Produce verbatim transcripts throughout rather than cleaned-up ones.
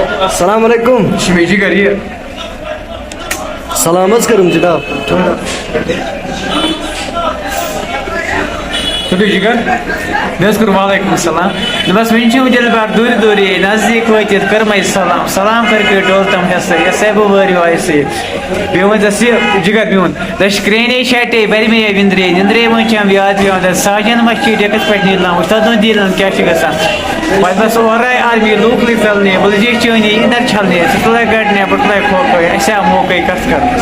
السلام علیکم۔ یہِ چھُ مےٚ جِگر یہِ۔ سلام حظ کٔرٕم جناب۔ تُلِو جِگر۔ مےٚ حظ کوٚر وعلیکم السلام۔ دوٚپمَس، وٕنہِ چھِو دِلبر دوٗرِ دوٗرِ، نزدیٖک وٲتِتھ کٔرمَے سلام۔ سلام کٔرِو دولتم حصہٕ، یَسَے بہٕ وٲرِو آیہِ سۭتۍ۔ بیٚیہِ ؤنۍ زَس یہِ، جِگر میون، دَچھ کرٛینے شیٹے بَرِ مےٚ وِندرے، نِندرے وۄنۍ چھَم یاد پٮ۪وان، دَچھ ساجَن مَچھِ ڈٮ۪کَس پٮ۪ٹھ نیٖلام، وٕچھ تَتھ دۄن دیٖلَن کیٛاہ چھِ گژھان۔ پَتہٕ بَس اورَے آرمی لوٗکھ لٔگۍ ژَلنہِ، بہٕ لٔجِس چٲنی اِنَر چھَلنہِ، ژٕ تُلَے گَڑنہِ، بہٕ تُلَے کھو کھوے، اَسہِ آو موقعے کَتھ کَرنَس۔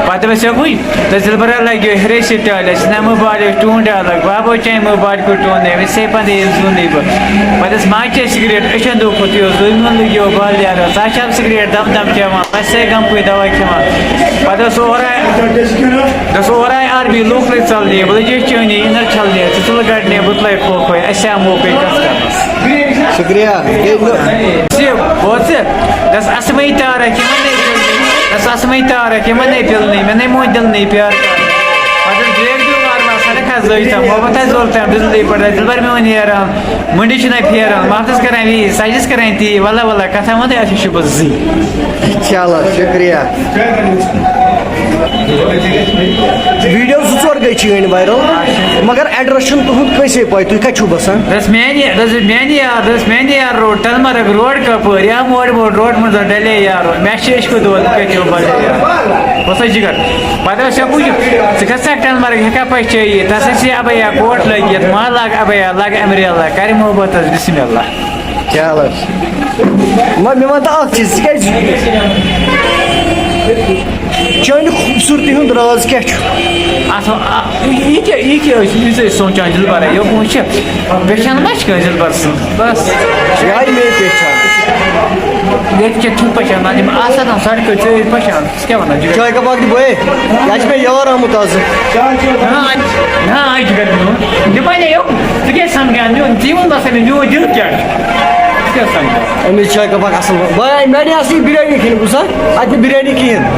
پَتہٕ دَپٮ۪س یَکُے، دَچھ دِلبَرا لَگیو ہِرے سۭتۍ ٹالہِ، اَسہِ نہ مُبالہِ ٹوٗنٛڈ الگ، بابو چانہِ مُبالہِ کو ٹوٗنٛڈ، أمِس سے پَندے ییٚلہِ زوٗنٕے بہٕ۔ پَتہٕ ٲس ماچہِ سِگریٹ أچھَن دۄہ کھوٚت یہِ اوس زوٗنہِ میون لٔگیو بالہِ یارَس، ژٕ چھَکھ سِگریٹ دَم دَم چٮ۪وان۔ اَسہِ گَمکُے دَوا کھٮ۪وان۔ پَتہٕ اوس اورَے، دَس اورَے آرمی لوٗکھ لٔگۍ ژَلنہِ، بہٕ لٔجِس چٲنی اِنَر چھَلنہِ، ژٕ ژٕ لہٕ گَڑنہِ، بہٕ تُلَے کھو کھوے، اَسہِ آو موقعے کَتھ کَرنَس۔ شُکریہ۔ ییٚلہِ نہٕ، یہِ بوز ژٕ، دَس اَسمٕے تارَکھ یِمَن نے پِلنٕے، دَس اَسمٕے تارَکھ یِمَن نے پِلنٕے، مےٚ نے مون دِلنٕے پیار کَرنَس۔ پَتہٕ حظ برٛیک دیُن وارٕ وارٕ سَڑک حظ لٲج تَم، محبت حظ زول تَم بِجلی پَتہٕ، دِلبَر میون نیران۔ مٔنٛڈی چھُنہ پھیران، مَردَس کَران وی، سَجَس کَران تی، وَلہ وَلہ، کَتھا وَنہٕ اَسہِ چھُ بہٕ زٕے۔ چلو، شُکریہ۔ ویٖڈیو زٕ ژور گٔے چٲنۍ وایرل، مگر ایڈرَس چھُنہٕ تُہُنٛد کٲنٛسے پَے، تُہۍ کَتہِ چھِو بَسان؟ دَس میٛانہِ، دَس میٛانہِ یار، دَس میٛانہِ یار روڈ، ٹنٛگمرگ روڈ کَپٲرۍ، یا موڈ موڈ روڈ منٛز ڈَلے یار، مےٚ چھِ عشقہٕ دود، بہٕ کَتہِ چھُس بَلے یار۔ بہٕ ہسا جِگر۔ پَتہٕ اوس یَکُے، ژٕ کھَس سا ٹنٛگمرگ، ہٮ۪کھا پَتہٕ چٲیِتھ؟ تَس ٲسۍ یہِ اَبَیا کوٹ لٲگِتھ، ما لاگ اَبَیا، لاگ اَمریلا، کَرِ محبت حظ، بِسمِ اللہ۔ چلو۔ وۄنۍ مےٚ وَن تہٕ اَکھ چیٖز، ژٕ کیٛازِ، چانہِ خوٗبصوٗرتی ہُنٛد راز کیٛاہ چھُ؟ اَتھ، آ، یہِ کیٛاہ، یہِ کیٛاہ ٲسۍ، یہِ ٲسۍ سونٛچان دِلبَرا، یوکُن وٕچھِ، پہچان ما چھِ کٲنٛسہِ دِلبَر سٕنٛز؟ بَس۔ یِہوٚے مے پہچان۔ ییٚتہِ کیٛاہ چھُنہٕ پہچان، یِم آسان سڑکہِ ژےٚ پہچان۔ ژٕ کیٛاہ وَنان، جِگر؟ چاے کپ اکھ دِ بٲے۔ یہِ حظ چھِ مےٚ یار آمُت آز۔ نہ، نہ، یہِ چھُ گَرِ میون۔ یہِ بَنے یو۔ ژٕ کیٛازِ سَمکھان میون؟ ژٕ وَن بَس مےٚ، میون دِل کیٛاہ چھُ؟ ژٕ کیٛاہ سَمکھان؟ أمِس چھِ چاے کپ اکھ اَصٕل۔ بٲے، مےٚ نہ آسہٕ یہِ بِریانی کھیٚنۍ، بوٗزتھا؟ اَتہِ نہٕ بِریانی کِہیٖنۍ۔